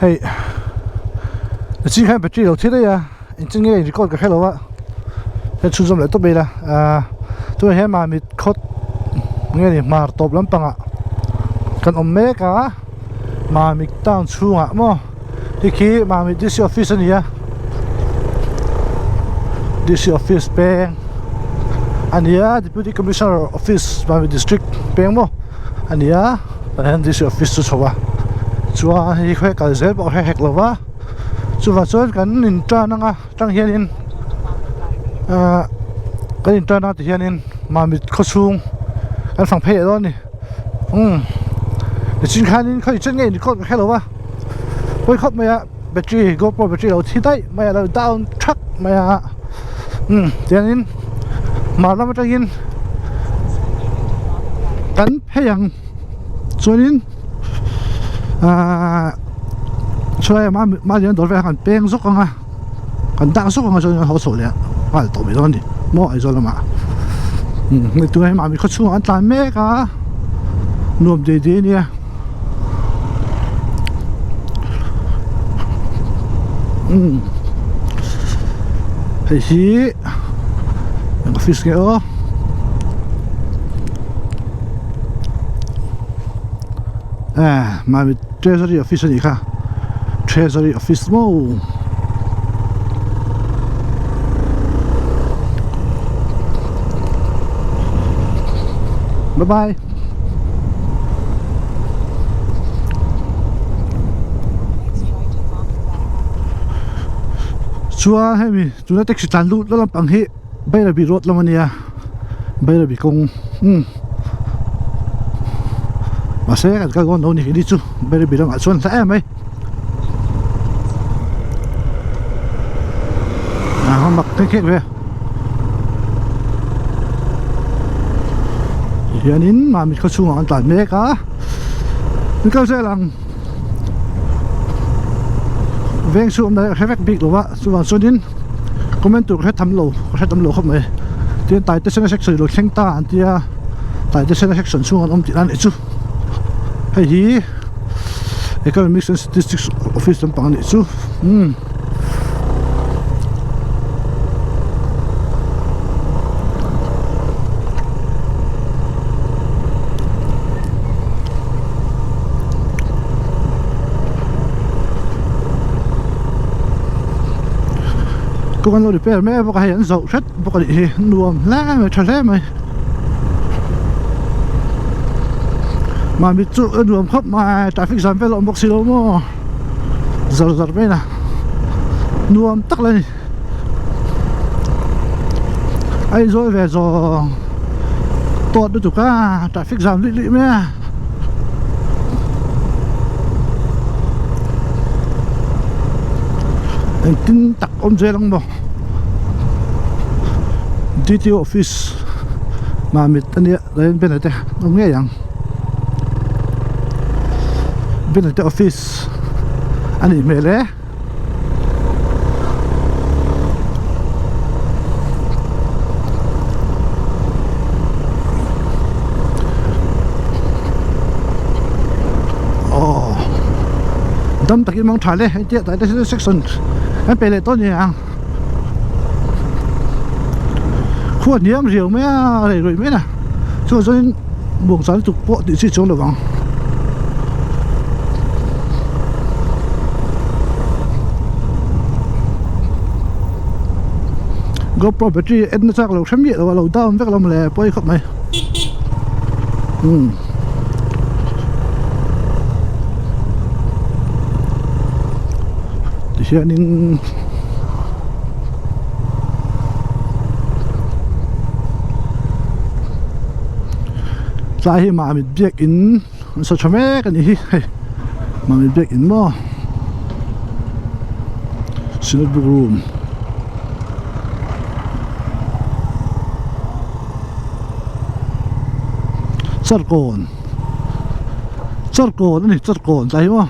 Hei nichin khan battery lo thi daih a engtin nge record ka hrelo a hei chhunzawm leh tawp mai ila ahh tunah hian mamit khawt nge ni hmar tawp lampangah kan awm mek a mamit town chhungah maw hei khi mamit D C office a ni a D C office peng a ni a deputy commissioner office mamit district peng maw a ni a tah hian D C office chu chho a chuan hei hi kal zel pawh a hre hek lo va chuvang chuan kan in tan anga tang hianin ahh kan in tan a ti hianin mamit khaw chhung kan fang phei leh dawn a ni umm nichin khanin khawi chen nge in record ka hre lo va pawi khawp mai a battery gopro battery a lo thi daih mai a lo down thak mai a umm tiangin hmar lam atangin kan phei ang chuanin ahh chulaiah mahni an dawr velah khan peng zawk ang a kan dak zawk ang a chuan an haw chhoh leh a nghal tawh mai dawn a ni maw Aizawl lamah umm hei tunah hian mahni khaw chhungah an tlan mek a nuam dei dei a nia umm hei hi eng office nge aw eh mahni treasury office a nih kha treasury office maw bye bye. Chuan hemi tuna taxi tlan lut la lampang hi Bairabi road lam a nia Bairabi kawng umm mahse kan kal dawn lo ni hi chu Bairabi lamah chuan hla em mai a mak phek phek ve. Hianin Mamit khaw chhungah an tlan mek a ni kal zel ang veng chu awm daih a hre vek bik lo va chuvang chuanin comment tur ka hre tham lo ka hre tam lo khawp mai tin taite sena section ilo thleng ta an tia taite sena section chhungah an awm tih na anih chu hei hi economics and statistics office lampang anih chu umm. Kawng an lo repair mek bawk a hei an zoh hret bawk a nih hi nuam hle mai tha hle mai mahni chu a nuam khawp mai traffic jam vel a awm bawk si lo maw. Zar zar mai na nuam tak la ni a inzawi ve zawng tawt lutuk a traffic jam luih luih mai a engtin tak awm zel ang maw D T O office mamit ania len banner te awm ngei ang. Banner te office a nih hmel e. Aw dam takin mang tha le hei tia tlai te section an pe leh tawh a ni ang khua hniam riau mai a rei rawih mai a ni. Chuan chuanin buang chang lutuk pawh tih chi chuang lo vang. GoPro battery en na chak lo hre miah lo a lo down vek lo mawle pawi khawp mai. Umm. Tihianin. Tlai hi Mamit biakinn an sawi tha mek a ni hi hei Mamit biakinn maw Synod book room Charkawn Charkawn a ni Charkawn tlai hi maw.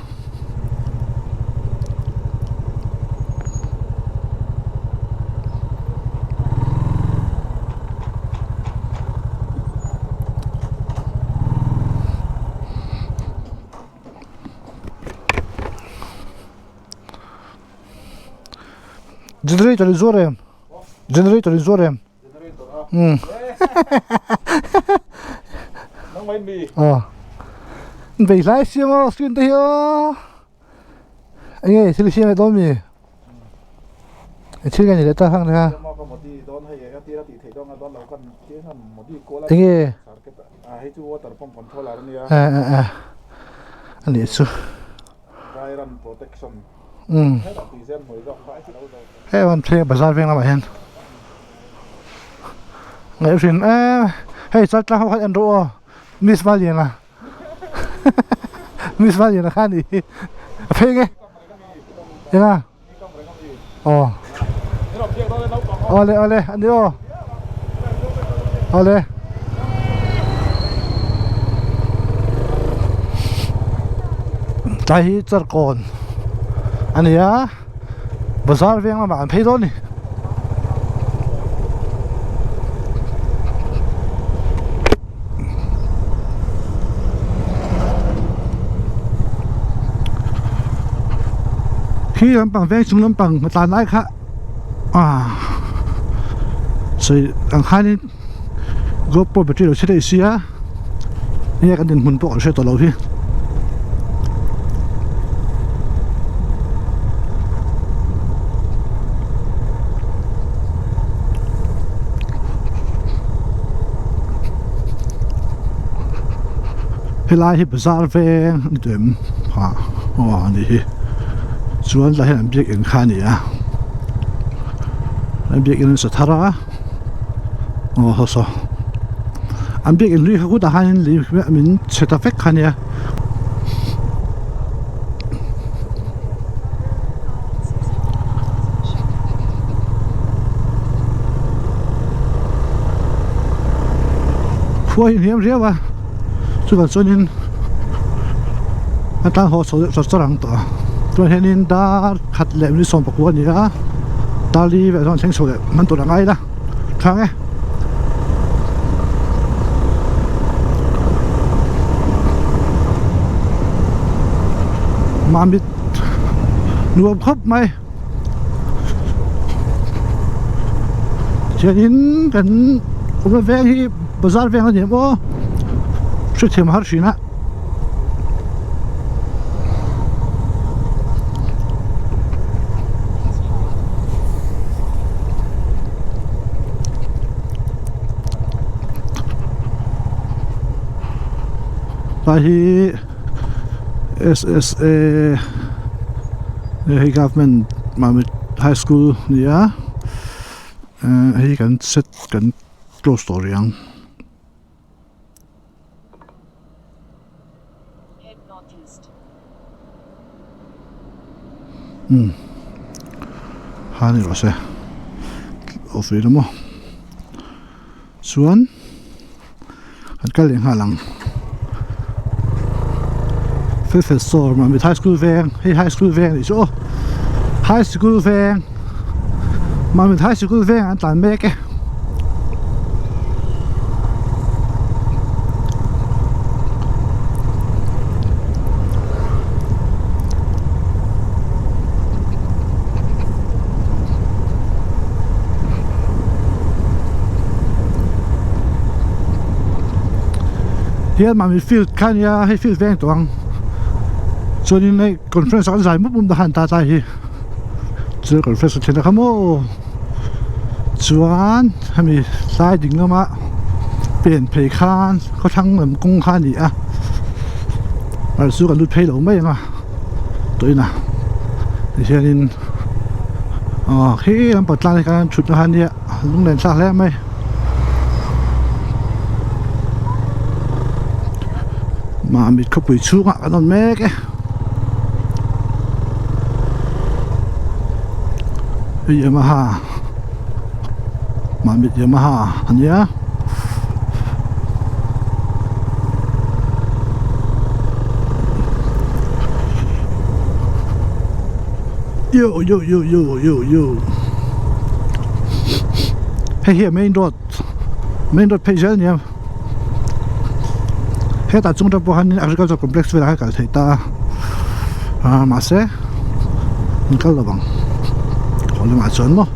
Generator in zuar em? Generator in zuar em? Um. Aw. Vei hlai siam aw screen te hi aw. Enge thil siam leh dawn mi? Thil nge ni leh ta khang kha. Enge? Eh eh eh. Ani chu. Um. Hei an thleng bazar veng lamah hian ngaih hrin em hei chaltlang ho khan en rawh aw miss Valiana miss Valiana kha a nih hi a phei nge eng a aw awle awle a ni aw awle. Tlai hi charkawn a ni a bazar veng lamah an phei dawn a ni. Khi lampang veng chung lampang a tlan lai kha ah sawi ang khanin GoPro battery lo chhe daih sia enge kan dinhmun pawh kan hre tawh lo hi. Helai hi bazar veng a ni tawh em ah aw a nih hi chuan tlai hian an biakinn kha a ni a an biakinn an sa thar a aw haw saw an biakinn hlui kha kutah khanin lei min chhe ta vek kha a nia. Khua hi hniam riau a chuvang chuanin a tlang haw chho deuh char char ang tawh a chuan hianin dar khat leh minute 19 a ni a dar li velah chuan thleng chho leh hman tur a ngai ila tha ang e. Mamit nuam khawp mai Thianin kan awmna veng hi bazar veng a ni em aw hrethiam har thin a. Tlai hi S_S_A hei government Mamit high school a ni a hei kan set kan close tawh rih ang. Umm ha ni rawh se off rih emaw chuan an kal leh nghal ang felfel store mamit high school veng hei high school veng anih chu aw high school veng mamit high school veng an tlan mek e. Hian mahni field kha ania hei field veng tawh ang chuanin hei conference ah an zai mup mup na khan ta tlai hi chu conference a thlen a kha maw. Chuan hemi tlai ding lama pen phei khan khawthlang lam kawng kha a ni a ar chu kan lut phei lo mai ang a tawhin a tihianin aw khi lampang tlang te khan thutna kha a nia lunglen thlak hle mai. Mahni khawpui chhungah kan awm mek e. Yamaha Mamit Yamaha a nia yo yo yo yo yo yo hei hi a main road main road phei zel a nia hetah chung te pawh hian agriculture complex velah hian a kal theih ta a ah mahse an kal lo ang. Haw lamah chuan maw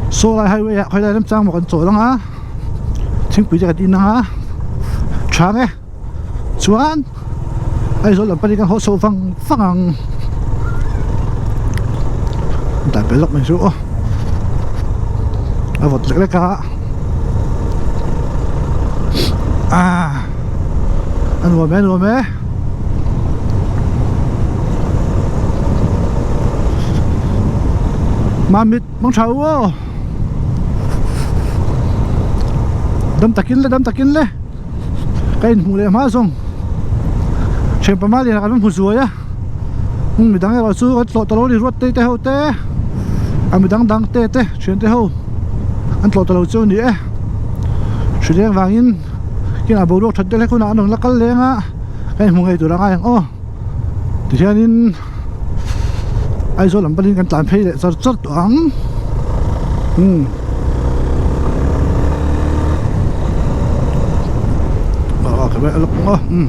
saw lai highway ah khawilai remchang maw kan chawl ang a thingpui te kan in ang a tha ang e chuan Aizawl lam panin kan haw chho vang vang ang dan pel lawk mai chu aw a vawt lek lek a ah a nuam e a nuam e. Mamit mang tha u aw dam takin le dam takin le ka inhmuh leh hma zawng thian pama lian ah kan hmu zuai a midang erawh chu kan tlawh ta lo a ni ruat te te ho te a midang dang te te thian te ho an tlawh ta lo chu a ni e hrileng vangin. Kinah boruak that deuh hlek hunah an rawn la kal leng a ka inhmu ngei tur a ngai ang aw tihianin Aizawl lam panin kan tlan phei leh char char tawh ang umm aw ka lawk ang aw umm.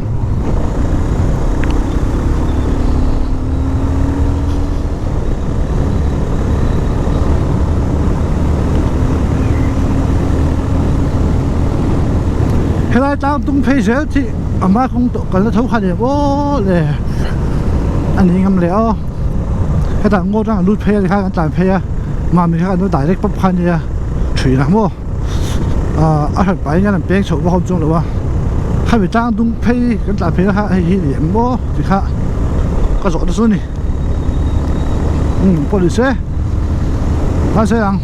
Helai tlang tung phei zel chi a hma kawng tawh kalna tho kha ni aw le a ni ngam leh aw hetah ngaw atang a lut phei a tikhan an tlan phei a mami kha an lo direct pawp kha ania thin a maw ah a hran pahin an peng chhoh vak awm chuang lo a khami tlang dung phei kan tlan phei na kha hei hi ni em maw tikha ka zawh na chu a ni. Um pawh ni se mahse ang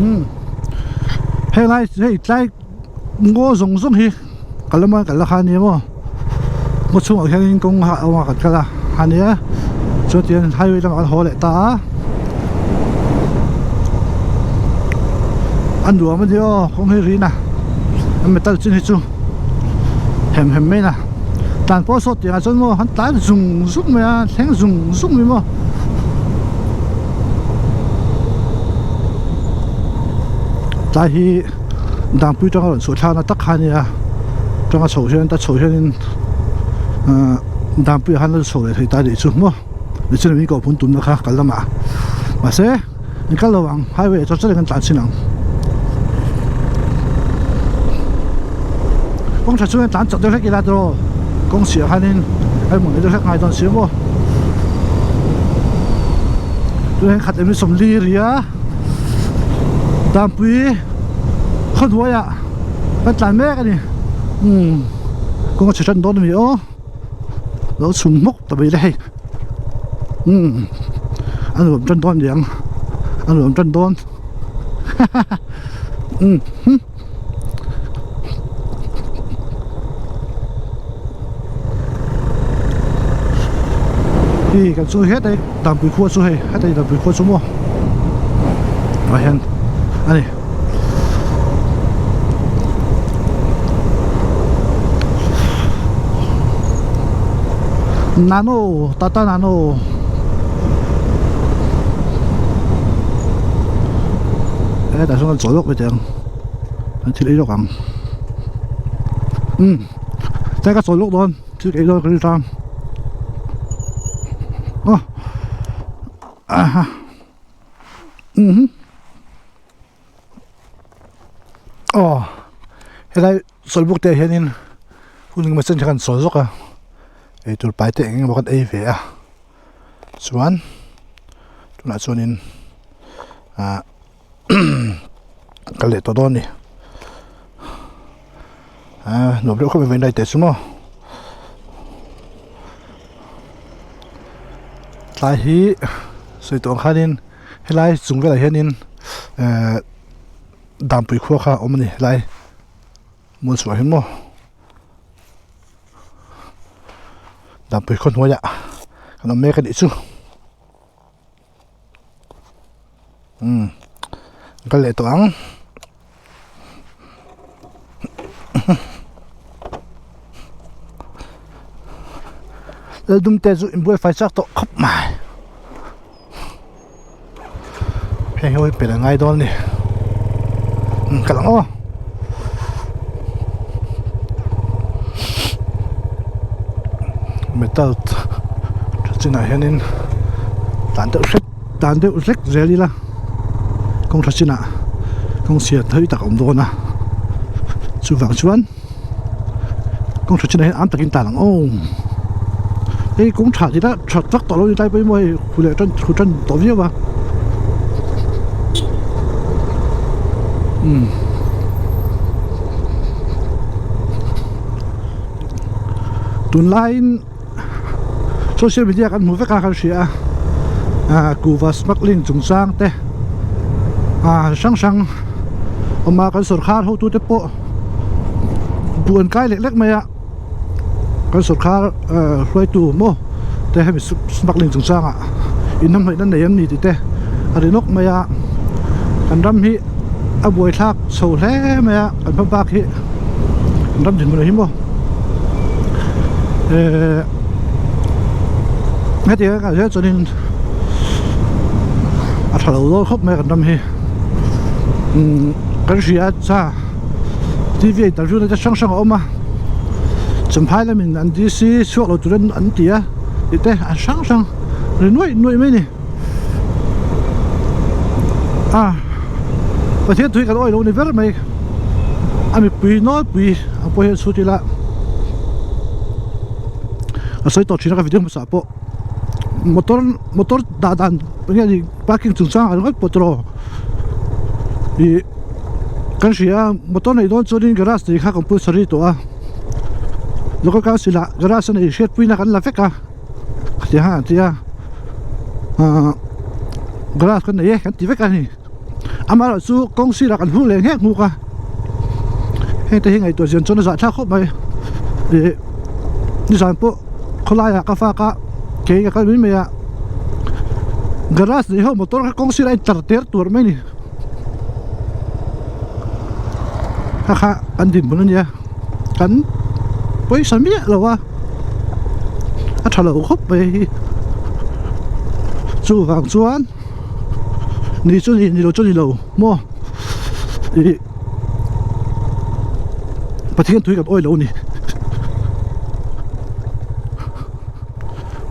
um helai hei tlai ngaw zawng zawng hi ka lama kal la kha ania maw ngaw chhungah hianin kawng a awm a kan kal a ania chuan tihian highway lamah kan haw leh ta a a nuam ania aw kawng hi rin a a metal chin hi chu hem hem mai na. Tlan pawh sawt tih ah chuan maw han tlan zung zung mai a thleng zung zung mai maw. Tlai hi Dangpui tanga rawn chhuah thlakna tak kha a nia tanga chhoh hian ta chhoh hianin ahh Dangpuiah khan la chho leh thei ta a nih chu maw tichuan min kohpun tumna kha kal lamah mahse in kal lo ang highway ah chuan chuan kan tlan chhin ang. Kawng tha chungin tlan chak deuh hlek ila tawh kawng chhiah khanin a hmun leh deuh hlek ngai dawn si maw tunah hian khat emi sawmli ria Danpui khawhnuaiah kan tlan mek a ni umm kawng a chhe tan dawn a ni aw lo chhum hmawk ta mai le hei umm a nuam tan dawn aniang a nuam tan dawn ha ha ha umm. Hi kan chu hetai Dampui khua chu hei hetai Dampui khua chu maw ah hian a ni Nano Tata Nano hetah sawn kan chawl lawk mai teh ang. An thil ei lawk ang umm tlai ka chawl lawk dawn thil ka ei dawn ka rilru tang aw aha umm aw helai chawlhbuk te ah hianin hun engemaw chen kha kan chawl zawk a eitur pai te eng emaw kan ei ve a chuan tunah chuanin ah. Ka leh tawh dawn a ni ah nuam deuh khawp mai vawiin teh chu maw tlai hi sawi tawh ang khanin helai chung velah hianin ehh Danpui khua kha a awm a ni helai hmun chhuah hi maw Danpui khaw hnuaiah kan awm mek a nih chu. Umm ka leh tawh ang laldum te chu inbual fai chak tawh khawp mai heng ho hi pelh a ngai dawn a ni umm kal ang aw. Metal tha chinah hianin tlan deuh hlek tlan deuh hlek zel ila kawng tha chinah kawng chhia thawi tak a awm dawn a chuvang chuan kawng tha chinah hian am takin tlan ang aw hei kawng tha tih lah tha vak tawh lo a ni tlai pawimawh hei hu leh tan hu tan tawh viau a umm. Tunlaiin social media kan hmu vek a kan hria a ah kuhva smuggling chungchang te ah hrang hrang awm a kan sawrkhar hotu te pawh buan kai lek lek mai a kan sawrkhar ah hruaitu maw te hemi smuggling chungchangah inhnamhnawihna nei em ni tih te a ri nawk mai a kan ram hi a buaithlak chho hle mai a kan hmabak hi. Ram dinhmun hi maw ehh hetiang a kal zel chuanin a tha lo dawn khawp mai kan ram hi umm kan hria cha T V a interview na te hrang hrang a awm a Champhai lamin an D C chhuak lo turin an ti a tih te an hrang hrang ri nuaih nuaih mai a ni a Pathian tui kan awih lo ni ber mai a mipui nawlpui ang pawh hian chhut ila a sawi tawh thin a ka video hmasa pawh motor motor dah dan eng nge ni parking chungchang ah ringawt pawh tawh ih kan hria a motor neih dawn chuanin garage nei kha compulsory tawh a local council ah garage a nei hriatpuina kan la vek a. Khatiang hian an ti a ahh glass kan nei e kan ti vek a ni amaherawh chu kawng sirah kan hung leh nghek nghuk a heng te hi ngaihtuah chian chuan a zahthlak khawp mai ih nizan pawh khawlaiah ka fak a kei ka kal mai mai a garage nei ho motor kha kawng sirah a intlar ter tur mai a ni kha kha an dinhmun a nia kan pawisa miah lo a. A tha lo khawp mai hi chuvang chuan ni chu ni ni lo chu ni lo maw ih Pathian tui kan awih lo a ni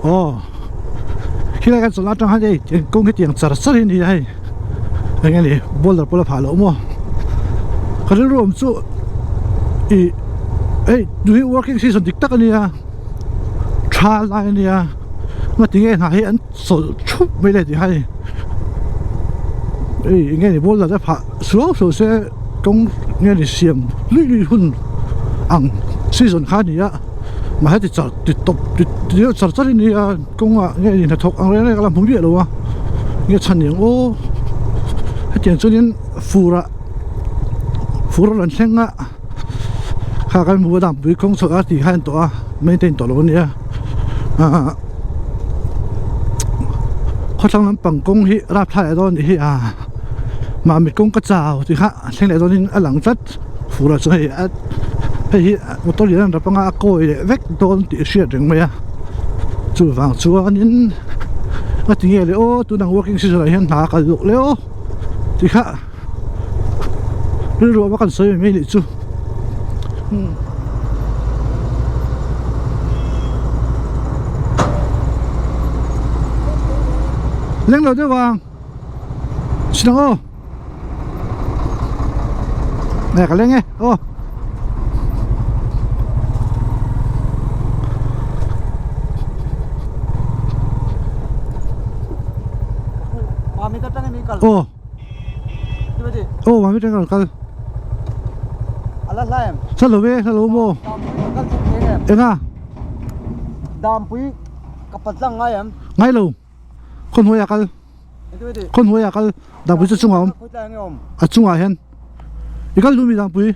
aw khilai kan chawlh atang hian hei kawng hi tiang char char hi a ni a hei eng nge ni boulder pawh la phah loh maw ka rilru awm chu ih hei tui working season dik tak a nia tha lai a nia ngati nge hna hi an chawlh thup mai le tih kha hei eng nge ni boulder te phah suau suau se kawng nge ni siam luih luih hun ang season kha a ni a mahse ti char ti tawp ti char char a ni a. Kawngah nge ni hnathawk ang reng reng a la hmu miah lo a nge chhan ni ang aw hetiang chuanin fur ah fur a rawn thleng a kha kan hmu a dangpui kawng chho a tih kha a en tawh a maintain tawh lo a nia ahh khawthlang lampang kawng hi rapthlak leh dawn a nih hi a mahni kawng ka chau tih kha a thleng leh dawnin a lang tlat fur ah chuan hei a hei hi motor lian an rap anga a kawi leh vek dawn tih a hriat reng mai a chuvang chuanin a ti nge le aw tunang working season ah hian hna a kal loh le aw tih kha rilru a kan sawi mai mai nih chu. Leng lo deuh ang. Sinang aw. Nè ka leng e. Aw. Aw. Aw mami tang kal. Sa lo ve, sa lo mo. Enga. Dampui ka patlang ngai em? Ngai lo. Khaw hnuaiah kal. Khaw hnuaiah kal Dangpui chu chungah a awm. A chungah hian i kal duh mi Dangpui?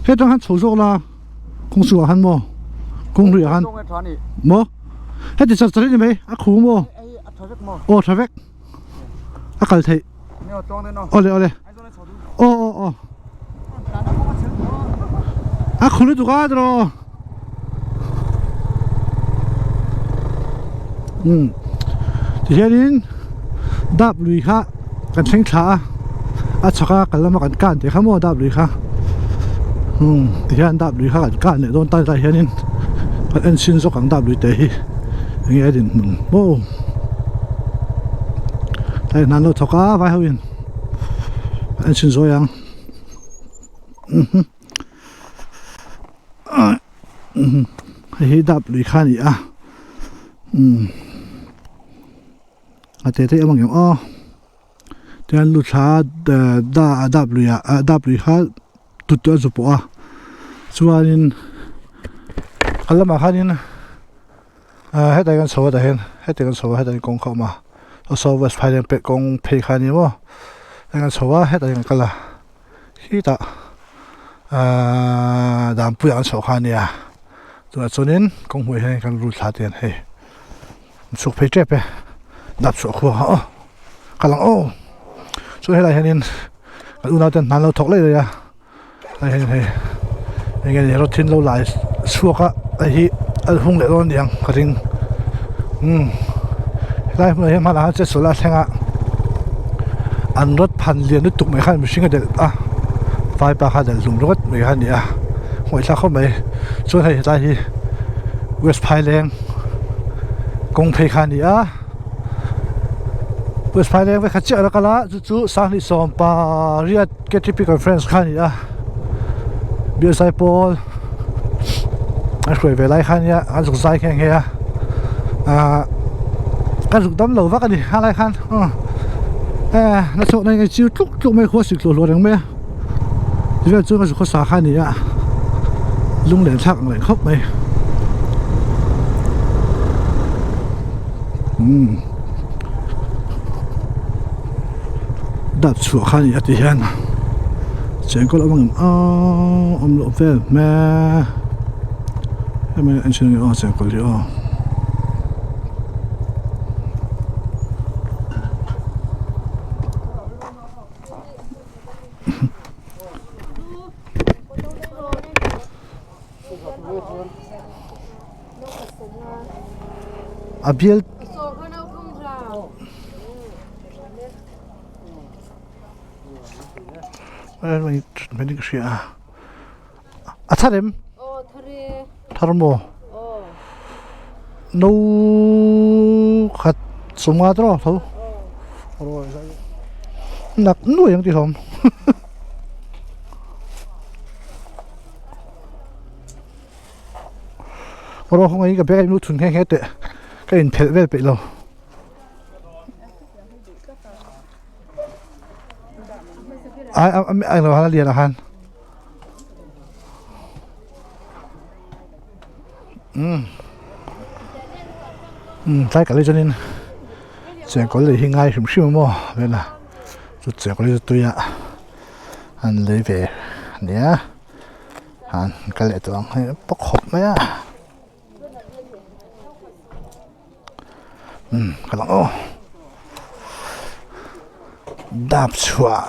Hetang han chho zawk la kawng chungah khan maw kawng hluiah khan maw heti char char hi ni mai a khu maw aw tha vek a kal theih awle awle aw aw aw a khu lutuk a tiraw umm tihianin dap lui kha kan thleng thla a a chhak a kal lama kan kan tih kha maw dap lui kha umm tihian dap lui kha kan kan leh dawn ta tlaiah hianin kan en chhin zawk ang dap lui te hi. Enge a dinhmun maw tlai hna an lo thawk a vai ho in an chhin zawi ang hei hi dap lui kha a ni a umm a te te em ang em aw tihian lu thla a dap lui ah dap lui kha tut tut a zu pawh a chuanin a lamah khanin ah hetah hian chho a tah hian hetah hian chho a hetah hian kawng kha a awm a saw west phai leng kawng phei kha a ni maw heng an chho a hetah hian an kal a khitah ahh danpuiah an chhoh kha a nia tunah chuanin kawng hmuh hian kan lut thla te hian hei an chhuk phei tep e dap chhuah khua kha aw ka lang aw chuan helaiah hianin kan unau ten hna an lo thawk laih laih a hei hian hei eng nge ni rawt thin lo lai chhuak a hei hi a hung leh dawn a niang ka ring umm helai hmunah hian hmanah hian chetsual a thleng a an rawt phan lian lutuk mai khan mihring a delh a vaipa kha a delh hlum ringawt mai kha a ni a ngawih thlak khawp mai chuan hei hetlai hi west phaileng kawng phei kha a ni a west phaileng vekhat chiah a la kal a chu chu sanghnih sawmpariat K_T_P conference kha a ni a bialzai pawl a hruai ve lai kha ania an zuk zai nghe nghe a ahh ka zuk dam lo vak a ni a lai khan eh na chhuak na chiu tluk tluk mai khua sik hluah hluah reng mai a tivel chu ka zuk khawsa kha a ni a lunglen thlak ang leh khawp mai umm. Dap chhuah kha a ni a ti hian chengkawl awm ang em aw awm loh vel hmel hemi en chhin ang aw chengkawl hi aw. A bial ka hria a a thar em thar maw no khat sawmnga te rawh tho nak nuai ang tih hlawm. Rawh kawng hi ka bag a inlu thun nghe nghe teh ka inphelh vel peih lo. Ai a englo han a lian ah khan umm umm tlai kal hi chuanin chengkawl lei hi ngai hrim hrim a maw vela chu chengkawl hi chu tui a an lei ve ania. Han kal leh tawh ang hei a khawp mai a umm ka lang aw dap chhuah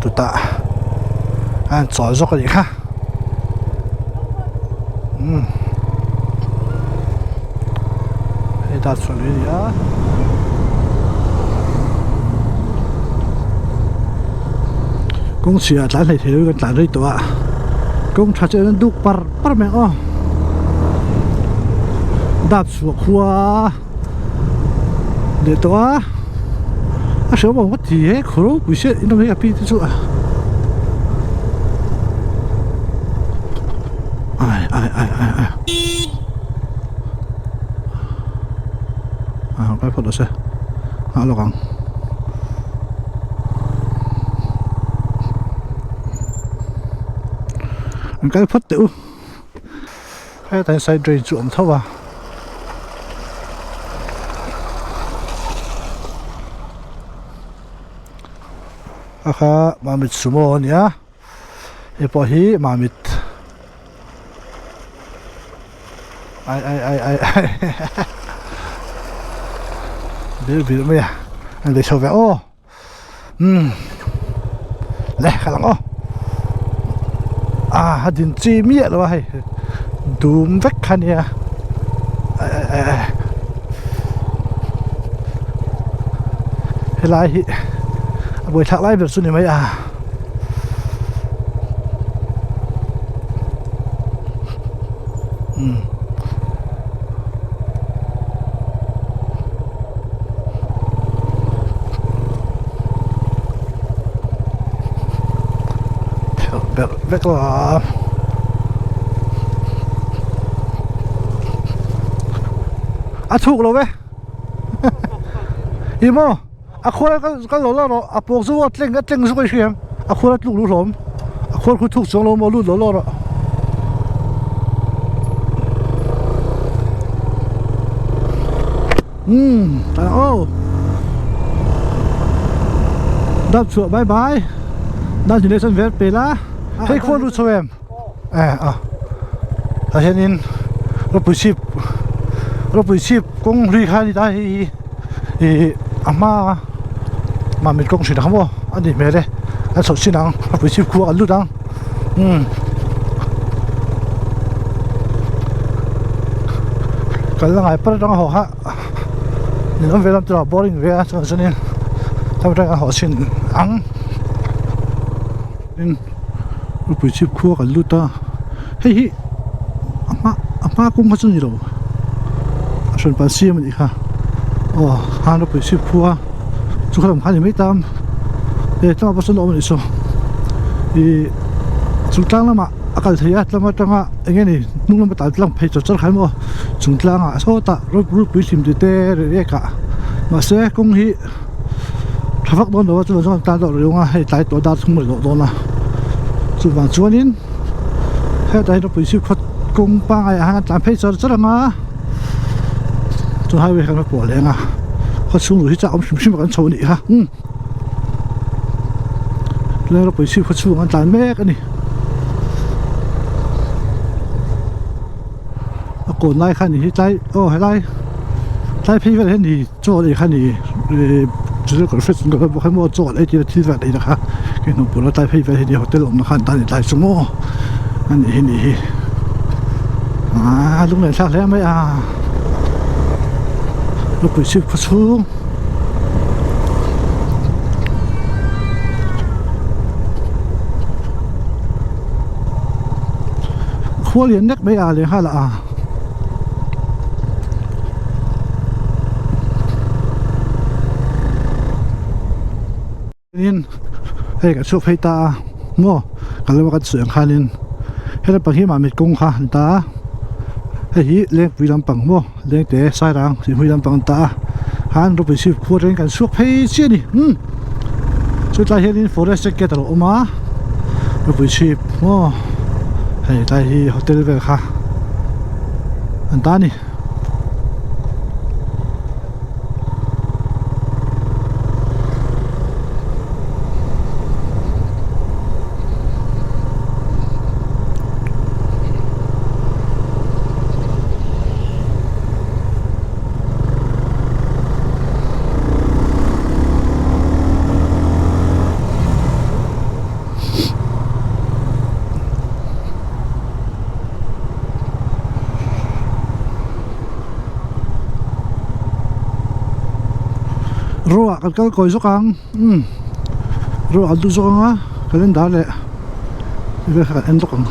chutah a han chawl zawk a nih kha umm hei dap chhuah lui a ni a. Kawng chhiah tlan hlei thei lo kan tlan rei tawh a kawng tha chu an duk par par mai ang aw dap chhuah khua leh tawh a a hreawm awm ka ti he khaw ropui se in awm hi a pi te chu a ai ai ai ai ai a kai phawt lo se a lawk ang. An kal phawt teh u hetah hian side drain chu a awm tho a a kha mamit sumo a nia hei pawh hi mamit ai ai ai ai ai bil bil mai a an lei chho ve aw. Umm le ka lang aw ah a din chi miah lo a hei dum vek kha nia helai hi a buaithlak lai ber chu ni mai a. vek lo a a chhuk lo e ih maw a khual ka lo la rawh a pawk chu a tleng a tleng zawk a hriam a khual a tluk lu hlawm a khual khu thuk chuang lo maw lut lo lo rawh. Umm tah aw dap chhuah bye bye dan hi chuan vel pel a hei khuan ru chho em eh a tah hianin rawpui chhip rawpui chhip kawng hlui kha a ni ta hei hi ih a hma mamit kawng hrilh ang maw a ni hmel e a chhoh chin ang rawpui chhip khua an lut ang umm kal la ngai par atanga haw kha ni awm ve lam tur ah boring ve a chuan chuanin hemi atanga haw chhin ang tin rawpui chhip khua kan lut a hei hi a hma a hma kawng kha chu ni lo a hran pan siam a nih kha aw khan rawpui chhip khua chu kha lam kha a ni mai ta he tlangah pawh sawn a awm a nih saw ih chung tlang lamah a kal thei a tlang atanga eng nge ni hnung lama tal tlang phei chawt chawt kha emaw chung tlangah sawtah rawpui hlim ti te reh rek ah mahse kawng hi tha vak dawn lo a chuvang chuan an tan deuh reng a hei tlai tawh dar thum a hlawh dawn a chuvang chuanin hetah hian rawpui chhip khaw kawng pangai ah hian an tlan phei char char ang a chuan highway kha kan pawh leh ang a khaw chhung luh hi chu a awm hrim hrim a kan chho a nih kha umm tunlai rawpui chhip khaw chhung an tlan mek a ni a kawn lai kha a ni hi tlai aw helai tlai phei vel hian ni. Chaw ei kha ni ih chu kan hre chung ka bawk emaw chaw an ei tir a thil vel ei na kha kei hnung pawh tlai phei vel hi ni hotel awmna khan tan tlai chu maw a nih hi nih hi aaa lunglen thlak hle mai a lupui chhip khaw chhung. Khua lian nek mai a lehnghala a. In hei kan chhuak phei ta a maw kan lo kan sawi ang khanin helai pang hi mamit kawng kha an ta a hei hi lengpui lampang maw lengte sairang tihmui lampang an ta a khan rawpui chhip khua atangin kan chhuak phei chiah a ni umm chutlai hianin forest gate a lo awm a rawpui chhip maw hei tlai hi hotel vel kha an ta a ni. Ruah kan kal kawi zawk ang umm ruah an duh zawk ang a calendar leh vel kha kan en lawk ang.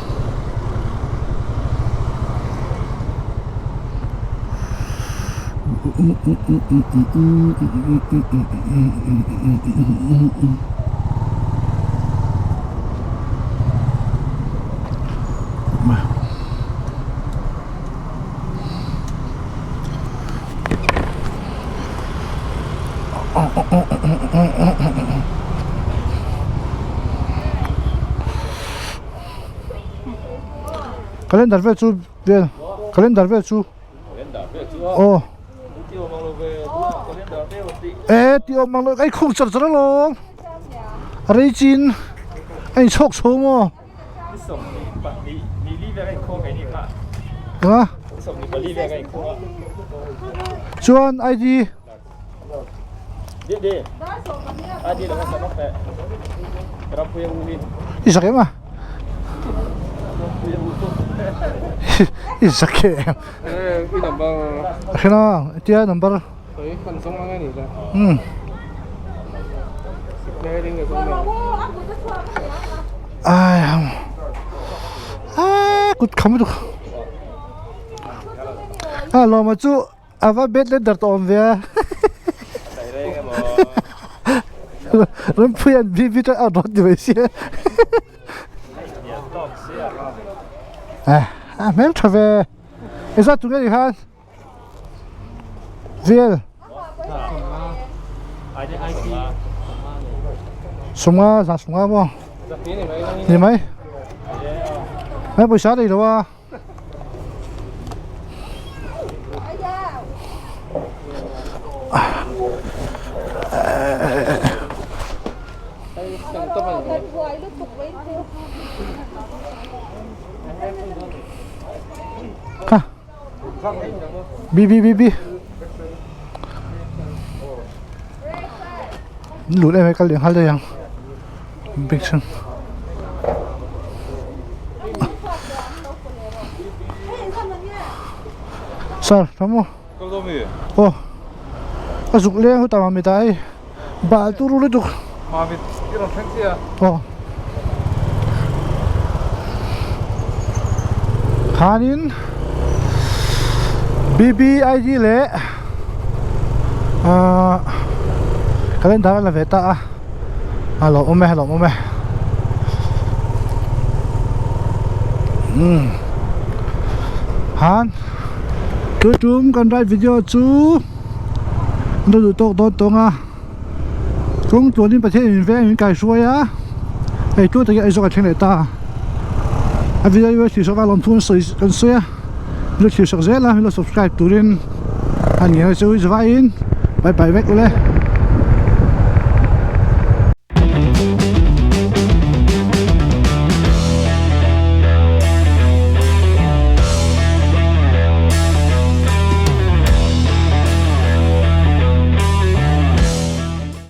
Calendar vel chu vel calendar vel chu aw e ti awm ang lo ei khung char char alawm a rei chin a inchhawk chho maw. A chuan ID i zak em a i zak em a hre na tia number umm ai a kut kham lutuk a lawma chu a va bet let dar tawh awm ve a Rampuia'n BB a rawn ti mai sia. A hmel tha ve engzat tunge ni khan vel sawmnga za sawmnga maw ni mai mai pawisa nei lo a. Bi bi bi bi lut em kal leh nghal daih ang bag chhung. Sir tha maw aw a zuk leng hu ta mami ta hei bal turu lutuk aw khanin B_B_I_D leh ahh calendar a la ve ta a. A lawmawm e a lawmawm e umm han tui tum kan ride video chu an lo duh tawk dawn tawng a kawng tluanin Pathian in veng in kaihruai a hei tluang takin Aizawl kan thleng leh ta a video hi thlir sak a lawmthu kan sawi kan sawi a min lo thlir sak zel a min lo subscribe turin a ni ang chu zavaiin bye bye vek ule.